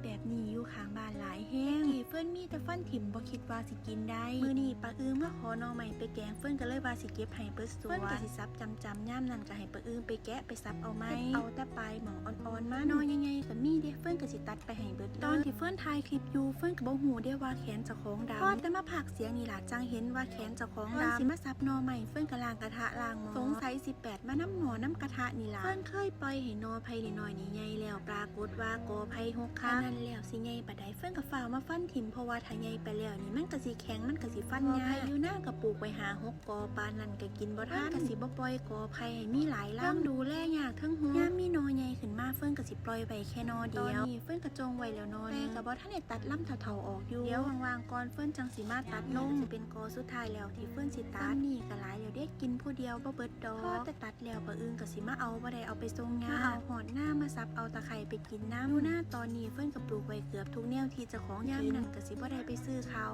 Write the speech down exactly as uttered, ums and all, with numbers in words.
แบบนี้อยู่ข้างบ้านหลายแฮง แต่กี้เฟิร์นมีแต่ฟันถิ่ม บ่คิดว่าสิกินได้ มื้อนี้ป้าอึ่งมาขอหน่อไม้ไปแกง เฟิร์นก็เลยว่าสิเก็บให้เบิดสวน เฟิร์นก็สิสับจำๆ ยามนั้นก็ให้ป้าอึ่งไปแกะไปสับเอาใหม่ เอาแต่ปลายหม่องอ่อนๆ มา หน่อใหญ่ๆ ก็มีเด้ เฟิร์นก็สิตัดไปให้เบิดเลย ตอนที่เฟิร์นถ่ายคลิปอยู่ เฟิร์นก็บ่ฮู้เด้ว่าแขนเจ้าของดำ พอแต่มาพากย์เสียงนี่ล่ะ จั่งเห็นว่าแขนเจ้าของดำ ก่อนสิมาสับหน่อไม้ เฟิร์นก็ล้างกระทะล้างหม้อ สงสัยสิแปดมานำหม้อนำกระทะนี่ล่ะ เฟิร์นเคยปล่อยให้หน่อไผ่น้อยๆ นี่ใหญ่แล้ว ปรากฏว่ากอไผ่หกขั้น อันนั้นแล้วสิใหญ่ปานใด เฟิร์นก็ฟ้าวมาฟันถิ่ม เพราะว่าถ้าใหญ่ไปแล้วนี่มันก็สิแข็ง มันก็สิฟันยาก กอไผ่อยู่นาก็ปลูกไว้ห้าหกกอ ปานนั้นก็กินบ่ทัน เฟิร์นก็สิบ่ปล่อยกอไผ่ให้มีหลายลำ เทิงดูแลยากเทิงห่วง ยามมีหน่อใหญ่ขึ้นมา เฟิร์นก็สิปล่อยไว้แค่หน่อเดียว ตอนนี้เฟิร์นก็จงไว้แล้วหน่อหนึ่ง แต่ก็บ่ทันได้ตัดลำเฒ่าๆ ออกอยู่ เดี๋ยวว่างๆ ก่อนเฟิร์นจั่งสิมาตัดลง อันนี้ก็สิเป็นกอสุดท้ายแล้วที่เฟิร์นสิตัด ซ้ำนี่ก็หลายแล้วเด้ กินผู้เดียวบ่เบิดดอก พอแต่ตัดแล้วป้าอึ่งก็สิมาเอา บ่ได้เอาไปส่งยา มาเอาฮอดนา มาสับเอาตะไคร้ไปกินนำ อยู่นาตอนนี้เฟิร์นก็ปลูกไว้เกือบทุกแนวที่เจ้าของกิน ยามนั้นก็สิบ่ได้ไปซื้อเขา